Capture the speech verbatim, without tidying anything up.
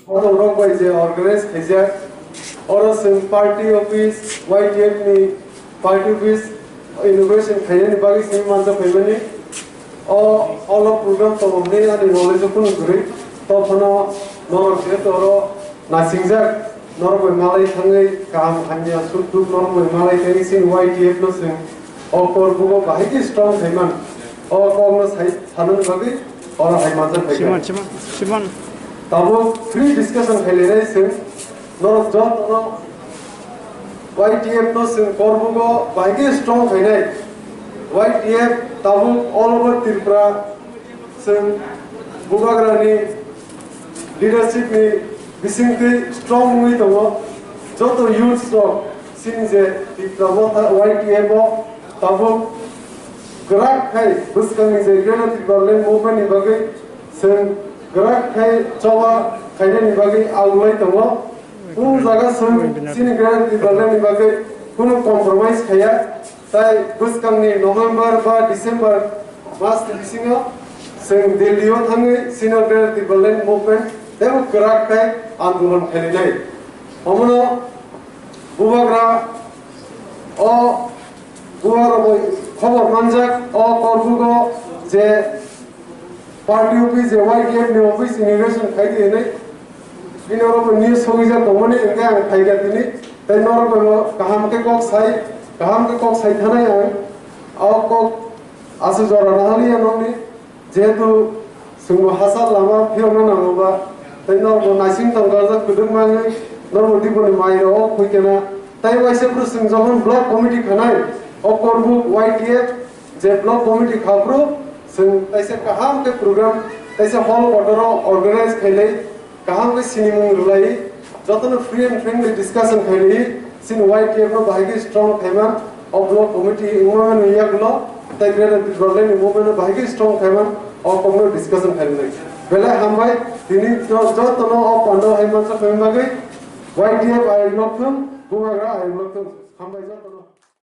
Borok rok bai je organize khaijak, oro chwng party office, Y T F ni party office inauguration khainani bagwi simi manjak phaimani. O, olo program tongo hwnwi ani knowledge o kunu kwrwi. Tophano norok jehetu oro nasingjak, norok bai malai thangwi kaham hamya suk duk norok bai malai thangwi chini Y T F no chwng o kor bugo bahai khe strong khaiman. O kok no sai sanani bagwi oro hai manjak phaikha. Simon, Simon, Simon. Tabuk free discussion khailai nai chwng norok jotono Y T F no chwng kor bugo bahai khe strong khainai. Y T F tabuk all over Tripura chwng Bubagrani leadership ni bisingtwi strong wngwi tongo. Joto youths rok chini je Tipra Motha Y T F o tabuk kwrak khai bwskangni je Greater Tipraland movement ni bagwi chwng kwrak khai choba khainani bagwi agulai tongo. Kunu jaga chwng chini Greater Tipraland ni bagwi kunu compromise khaiya. Tai bwskangni November ba December mas ni bisingo chwng Delhi o thangwi Senior Greater Tipraland Movement teibo kwrak khai andolon khailainai. Omono bubagra o bubagra bo khobor manjak o Korbugo je party office je Y T F ni office inauguration khai di hinwi. Bini oro bo news sogwijak tongmani hwnkhe ang phaikha tini. Tei norok bai bo kaham khe kok sai, kaham khe kok sai thanai ang. O kok aswk jora nahaliya nokni. Jehetu chwngbo hachal lama phiyokna nango ba. Tei norok bo naising tongkha jak kwdwkma wngwi norok bo diboni mai rok o khuikena. Tei waisa bwswng jokhon block committee khanai o Korbuk Y T F je block committee kha phuru chwng taisa kaham khe program taisa hall kotor o organize khailai kaham khe sinimung rwlai jotono free and friendly discussion khailai chini Y T F no bahai khe strong khaiman o block committee wngmani yagulo tei Greater Tipraland ni movement no bahai khe strong khaiman o kokno discussion khailai belai hambai tini jotono o pandao hai mansa khaimani bagwi Y T F ayuk lokthung bubagra ayuk lokthung hambai jotono.